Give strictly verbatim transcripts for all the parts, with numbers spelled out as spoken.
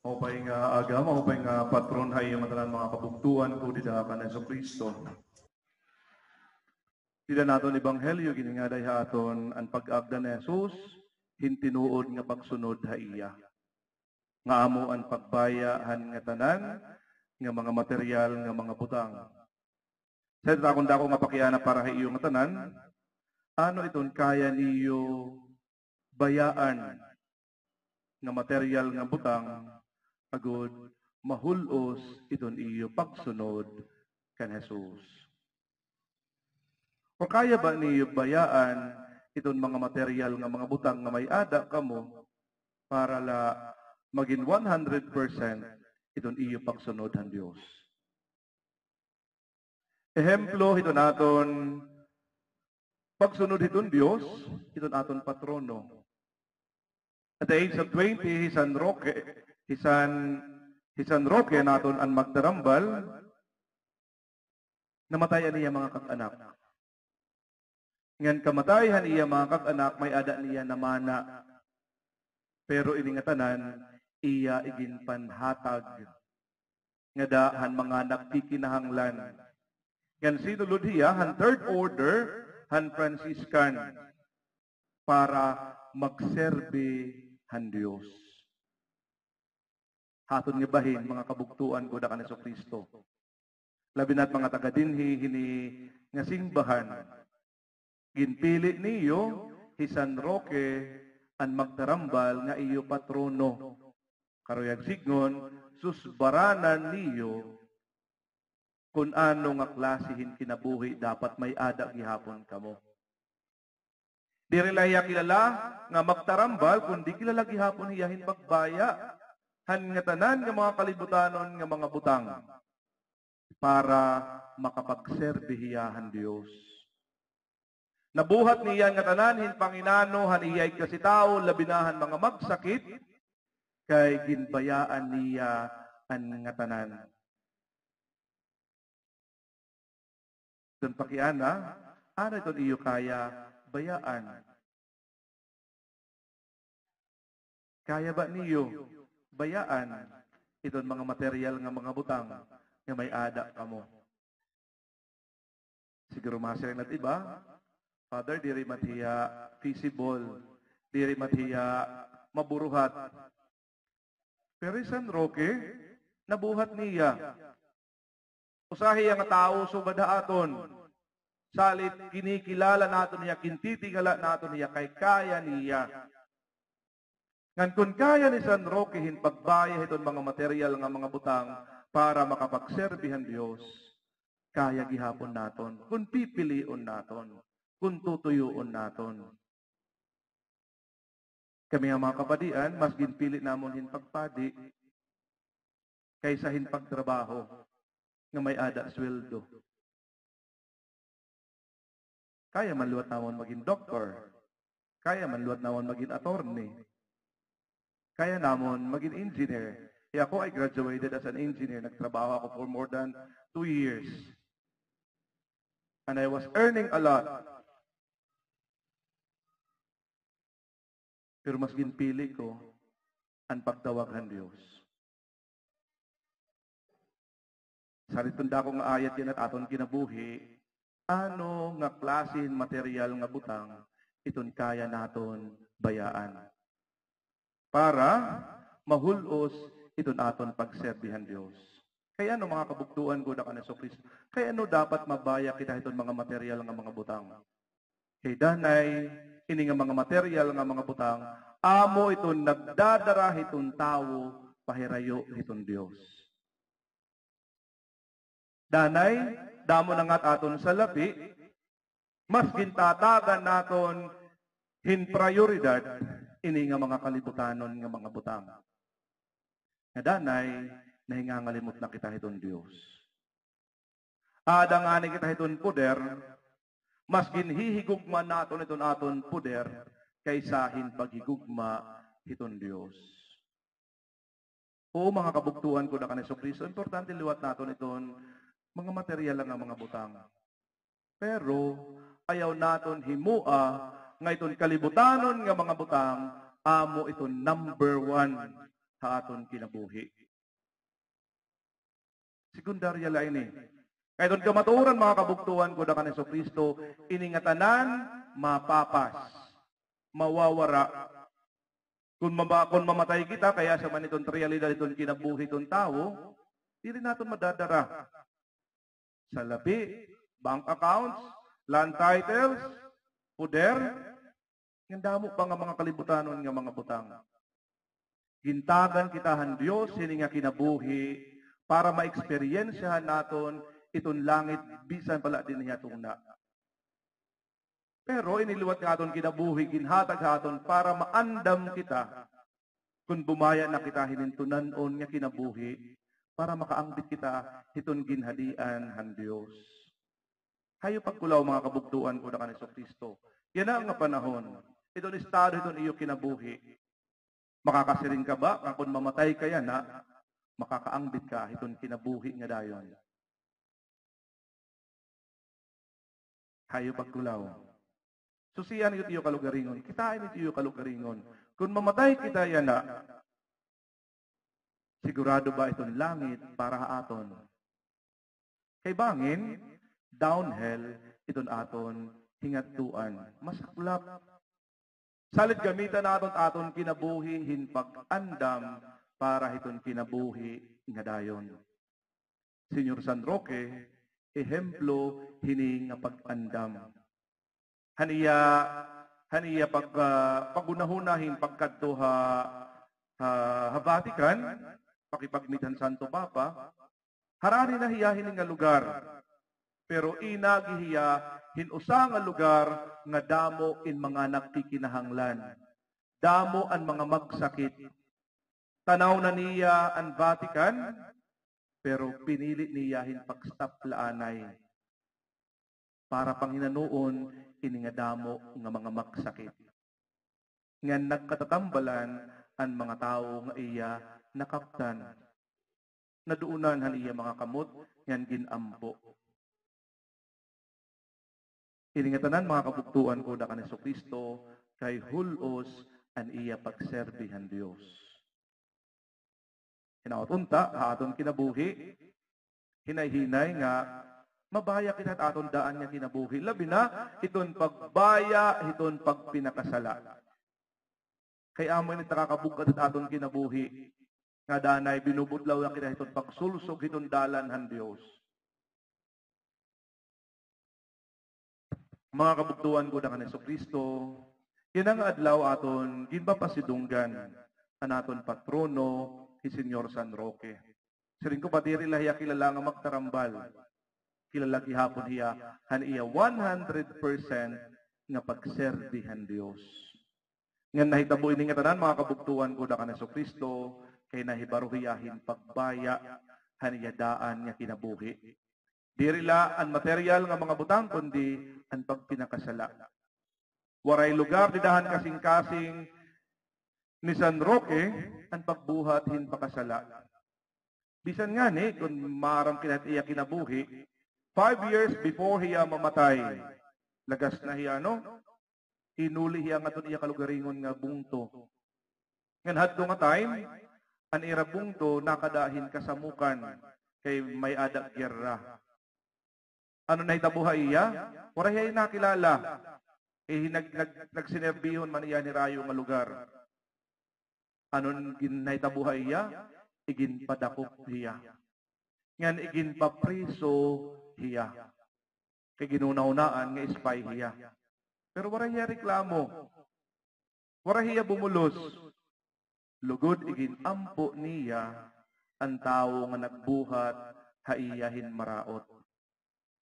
Maupay nga aga, maupay nga patron ha iyo ngatanan, mga kabugtoan ko dida kan Jesucristo. Dida naton ebanghelyo, ginhingaday ha aton an pag-agda ni Jesus hin tinuod nga pagsunod ha iya, nga amo an pagbaya han ngatanan nga mga materyal nga mga butang. Sa ito akon dako nga pakiana para ha iyo ngatanan, ano iton kaya niyo bayaan nga materyal nga butang, agod mahul-os iton iyo pagsunod kan Jesus? O kaya ba niyo bayaan iton mga materyal nga mga butang nga may-ada kamo para la magin one hundred percent iton iyo pagsunod han Dios? Ehemplo hiton aton pagsunod hiton Dios, hiton aton patrono. At the age of twenty, hi San Roque, hi San, hi San Roque naton an Magtarambal, namatay an iya mga kag-anak. Ngan kamatay han iya mga kag-anak, may-ada niya namana. Pero ini ngatanan, iya iginpanhatag ngada han mga nagkikinahanglan. Ngan sinulod hiya han Third Order han Franciscan para magserbi han Dios. Ha aton nga bahin, mga kabugtoan ko da kan Jesucristo, labi na it mga taga dinhi hini nga simbahan, ginpili niyo hi San Roque an Magtarambal nga iyo patrono. Karuyag sidngon, susbaranan niyo kon ano nga klase hin kinabuhi dapat may-ada gihapon kamo. Diri la hiya kilala nga magtarambal, kundi kilala gihapon hiya hin pagbaya han ngatanan nga mga kalibutanon nga mga butang para makapagserbi hiya han Dios. Nabuhat niya an ngatanan hin panginano han iya igkasi tawo, labi na han mga magsakit, kay ginbayaan niya an ngatanan. Iton pakiana, ano iton iyo kaya bayaan? Kaya ba niyo bayaan iton mga materyal nga mga butang nga may-ada kamo? Siguro masiring na it iba, "Father, diri man hiya feasible, diri man hiya maburuhat." Pero hi San Roque, nabuhat niya. Usa hiya nga tawo sugad ha aton. Salit kinikilala naton hiya, kintitingala naton hiya kay kaya niya. Ngan kon kaya ni San Roque hin pagbaya hiton mga materyal nga mga butang para makapagserbi han Dios, kaya gihapon naton kon pipilion naton, kon tutuyoon naton. Kami nga mga kapadian, mas ginpili namon hin pagpadi kaysa hin pagtrabaho nga may-ada sweldo. Kaya man liwat namon magin doktor. Kaya man liwat namon magin attorney. Kaya namon magin engineer. Kay ako, I graduated as an engineer. Nagtrabaho ako for more than two years. And I was earning a lot. Pero mas ginpili ko an pagtawag han Dios. Sa iton dako nga ayat yana ha aton kinabuhi, ano nga klase hin materyal nga butang iton kaya naton bayaan para mahul-os iton aton pagserbi han Dios? Kay ano, mga kabugtoan ko da kan Jesucristo, kay ano dapat mabaya kita hiton mga materyal nga mga butang? Kay danay, ini nga mga materyal nga mga butang, amo iton nagdadara hiton tawo pahirayo hiton Dios. Danay, damo na nga it aton salapi, mas gintatagan naton hin prayoridad ini nga mga kalibutanon nga mga butang. Nga danay, nahingangalimot na kita hiton Dios. Aada ngani kita hiton poder, mas ginhihigugma naton iton aton poder kaysa hin paghigugma hiton Dios. Oo, mga kabugtoan ko da kan Jesucristo, importante liwat naton iton mga materyal nga mga butang. Pero ayaw naton himoa nga iton kalibutanon nga mga butang amo iton number one ha aton kinabuhi. Sekundarya la ini. Kay iton kamatuoran, mga kabugtoan ko da kan Jesucristo, ini ngatanan mapapas, mawawara. Kon maba-, kon mamatay kita, kay asa man iton realidad iton kinabuhi iton tawo, diri naton madadara. Salapi, bank accounts, land titles, poder, ngan damo pa nga mga kalibutanon nga mga butang. Gintagan kita han Dios hini nga kinabuhi para maeksperyensyahan naton iton langit bisan pa la dinhi ha tuna. Pero ini liwat nga aton kinabuhi, ginhatag ha aton para maandam kita kon bumaya na kita hinin tunan-on nga kinabuhi, para makaangbit kita hiton ginhadian han Dios. Hayo pagkulaw, mga kabugtoan ko da kan Jesucristo. Yana nga panahon, iton estado hiton iyo kinabuhi. Makakasiring ka ba nga kon mamatay ka yana, makakaangbit ka hiton kinabuhi nga dayon? Hayo pagkulaw. Susian niyo it iyo kalugaringon. Kitaa niyo it iyo kalugaringon. Kon mamatay kita yana, sigurado ba iton langit para ha aton? Kay bangin, downhill iton aton hingadtuan. Masaklap. Salit gamitan naton aton kinabuhi hin pag-andam para hiton kinabuhi nga dayon. Señor San Roque, ehemplo hini nga pag-andam. Han iya, han iya pag-, ah, paghunahuna hin pagkadto ha, ha, ha Vatican, pakipag-meet han Santo Papa, harani na hiya hini nga lugar. Pero inagi hiya hin usa nga lugar nga damo in mga nagkikinahanglan. Damo an mga magsakit. Tan-aw na niya an Vatican, pero pinili niya hin pag-stop la anay para panghinanuon ini nga damo nga mga magsakit. Ngan nagkatatambalan an mga tawo nga iya nakaptan. Naduunan han iya mga kamot ngan gin-ampo. Ini ngatanan, mga kabugtoan ko da kan Jesucristo, kay hul-os an iya pagserbi han Dios. Hinaot unta ha aton kinabuhi, hinay-hinay nga mabaya kita ha aton daan nga kinabuhi. Labi na hiton pagbaya hiton pagpinakasala. Kay amo ini it nakakabug-at ha aton kinabuhi. Nga danay binubudlaw na kita hiton pagsulsog hiton dalan han Dios. Mga kabugtoan ko da kan Jesucristo, yana nga adlaw aton ginpapasidunggan an aton patrono, hi Señor San Roque. Siring ko ba, diri la hiya kilala nga magtarambal. Kilala gihapon hiya han iya one hundred percent nga pagserbi han Dios. Ngan nahitabo ini ngatanan, mga kabugtoan ko da kan Jesucristo, kay nahibaro hiya hin pagbaya han iya daan nga kinabuhi. Diri la an material nga mga butang, kundi an pagpinakasala. Waray lugar dida han kasingkasing ni San Roque an pagbuhat hin pakasala. Bisan ngani, kon maaram kita hit iya kinabuhi, five years before hiya mamatay, lagas na hiya, no? Hinuli hiya ngadto han iya kalugaringon nga bungto. Ngan hadto nga time, an ira bungto nakada hin kasamukan kay may-ada giyerra. Ano nahitabo ha iya? Waray hiya nakilala. Eh, nag-, nag-, nagsinerbihon man hiya hini rayo nga lugar. Ano an gin-, nahitabo ha iya? Iginpadakop hiya. Ngan iginpapriso hiya. Kay ginhunahunaan nga spy hiya. Pero waray hiya reklamo. Waray hiya bumulos. Lugod igin-ampo niya an tawo nga nagbuhat ha iya hin maraot.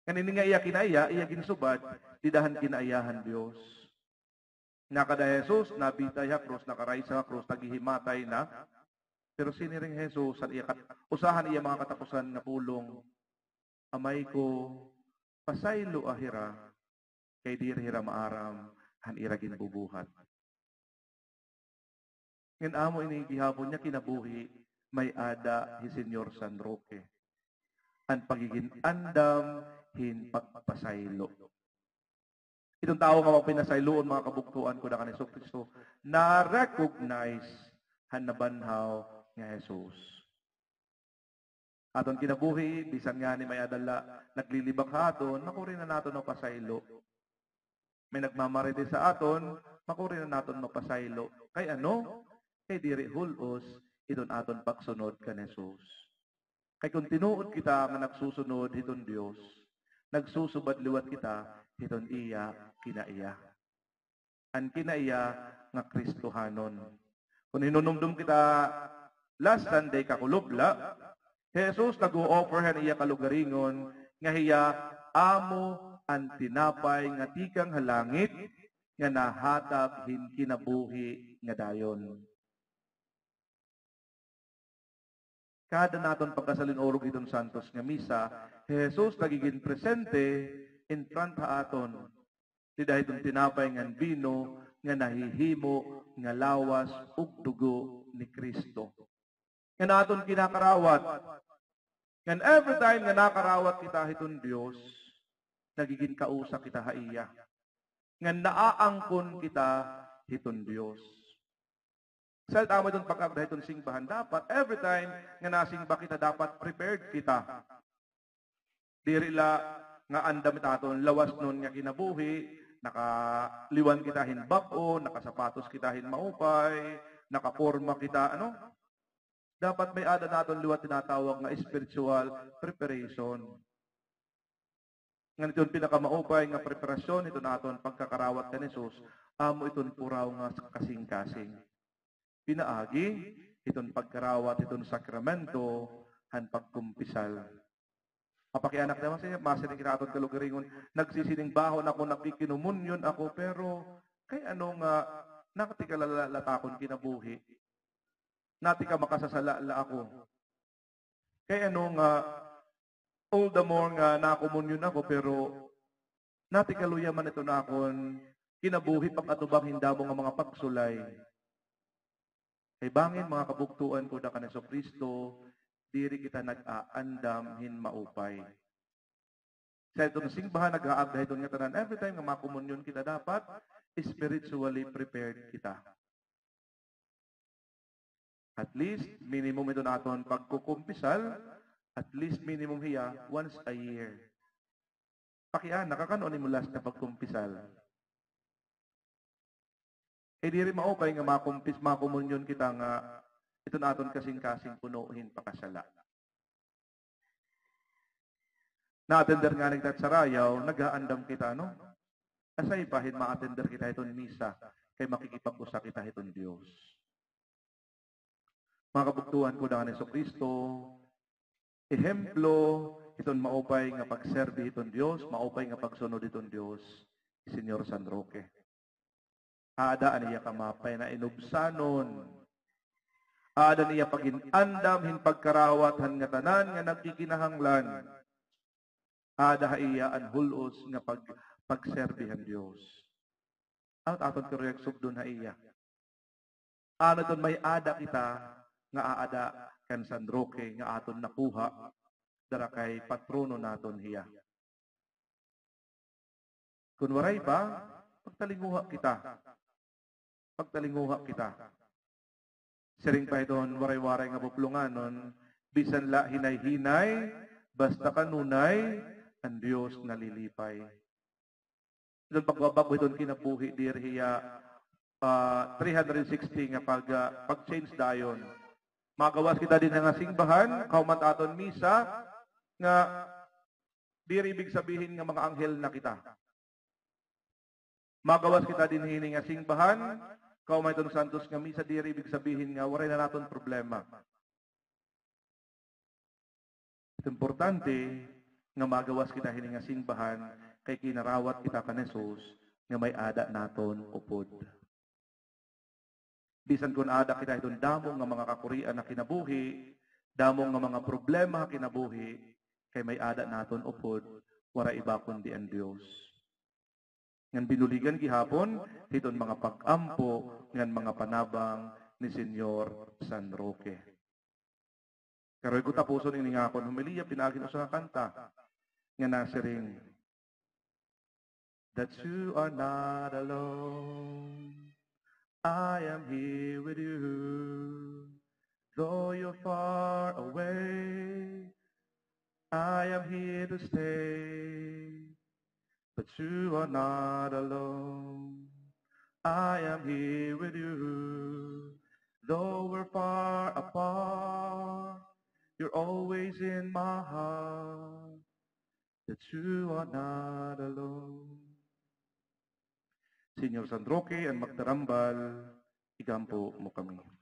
Ngan ini nga iya kinaiya, iya ginsubad, dida han kinaiya han Dios. Nakada hi Jesus, nabitay ha krus, nakaraysa ha krus, naghihimatay na. Pero siniring hi Jesus han iya kat-, usa han iya mga katapusan nga pulong, "Amay ko, pasayloa hira, kay diri hira maaram han ira ginbubuhat." Ngan amo ini gihapon nga kinabuhi may-ada hi Señor San Roque. An pagigin-andam hin pagpasaylo. Iton tawo nga magpinasayloon, mga kabugtoan ko da kan Jesucristo, na-recognize han nabanhaw nga Jesus. Aton kinabuhi, bisan ngani may-ada la naglilibak ha aton, makuri na naton mapasaylo. May nagmamarites ha aton, makuri na naton mapasaylo. Kay ano? Kay diri hul-os iton aton pagsunod kan Jesus. Kay kon tinuod kita nga nagsusunod hiton Dios, nagsusubad liwat kita hiton iya kinaiya. An kinaiya nga Kristohanon. Kon hinunumdom kita last Sunday kakulop la, hi Jesus nag-o-offer han iya kalugaringon nga hiya amo an tinapay nga tikang ha langit nga nahatag hin kinabuhi nga dayon. Kada naton pagkasalin-urog hiton Santos nga Misa, hi Jesus nagigin presente in front ha aton. Dida hiton tinapay ngan bino nga nahihimo nga lawas ug dugo ni Cristo. Ngan aton kinakarawat. Ngan every time nga nakarawat kita hiton Dios, nagigin kausa kita ha iya. Ngan naaangkon kita hiton Dios. Sa amo iton pag-agda hiton singbahan, dapat every time nga nasingba kita, dapat prepared kita. Diri la nga andam it aton lawasnon nga kinabuhi, nakaliwan kita hin bag-o, nakasapatos kita hin maupay, nakaporma kita, ano? Dapat may-ada naton liwat tinatawag nga spiritual preparation. Ngan iton pinakamaupay nga preparasyon hiton aton pagkakarawat kan Jesus, amo iton puraw nga kasingkasing. Pinaagi hiton pagkarawat hiton sakramento han pagkumpisal. Mapakiana kita, masiring kita ha aton kalugaringon, nagsisining bahon ako, nagkikinomunyon ako, pero kay ano nga, nati ka la-, la-, latakon kinabuhi. Nati ka makasasala la ako. Kay ano nga, all the more nga nakomunyon ako, pero nati ka luya man iton akon kinabuhi pag-atubang hin damo nga mga pagsulay. Kay bangin, mga kabugtoan ko da kan Jesucristo, diri kita nag-aandam hin maupay. Sa iton singbahan, nag-aagda hiton ngatanan. Every time nga makomunyon kita, dapat spiritually prepared kita. At least, minimum iton aton pagkukumpisal, at least minimum hiya once a year. Pakiana, kakan-o an imo last nga pagkumpisal? Eh, diri maupay nga makumpis-, makomunyon kita nga iton aton kasingkasing puno hin pakasala. Na-attender ngani kita hit sarayaw, nag-aandam kita, no? Asay pa hin ma-attender kita hiton misa, kay makikipag-usa kita hiton Dios. Mga kabugtoan ko da kan Jesucristo, ehemplo hiton maupay nga pagserbi hiton Dios, maupay nga pagsunod hiton Dios, hi Señor San Roque. Aada an iya kamapay na inubsanon. Aada an iya pagin-andam hin pagkarawat han ngatanan nga nagkikinahanglan. Aada ha iya an hul-os nga pag-, pagserbi han Dios. Ano it aton karuyag sugdon ha iya? Ano iton may-ada kita nga aada kan San Roque nga aton nakuha, dara kay patrono naton hiya? Kon waray pa, pagtalinguha kita. Pagtalinguha kita. Siring pa hiton Waray-Waray nga Buplonganon, bisan la hinay-hinay, basta kanunay, an Dios nalilipay. Iton pagbabag-o hiton kinabuhi, diri hiya, ah, three hundred sixty nga pag, ah, pag-change dayon. Magawas kita dinhi nga singbahan, kahuman it aton misa, nga diri ibig sabihin nga mga anghel na kita. Magawas kita dinhi hini nga singbahan, kahuman hiton santos nga misa, diri ibig sabihin nga waray na naton problema. Importante nga magawas kita hini nga singbahan kay kinarawat kita kan Jesus nga may-ada naton upod. Bisan kon aada kita hiton damo nga mga kakurian ha kinabuhi, damo nga mga problema ha kinabuhi, kay may-ada naton upod, waray iba kundi an Dios. Ngan binuligan gihapon hiton mga pag-ampo ngan mga panabang ni Señor San Roque. Karuyag ko tapuson ini nga akon homilya pinaagi hin usa nga kanta nga nasiring, That you are not alone. I am here with you. Though you're far away, I am here to stay. But you are not alone. I am here with you. Though we're far apart, you're always in my heart. That you are not alone. Señor San Roque, an magtarambal, igampo mo kami.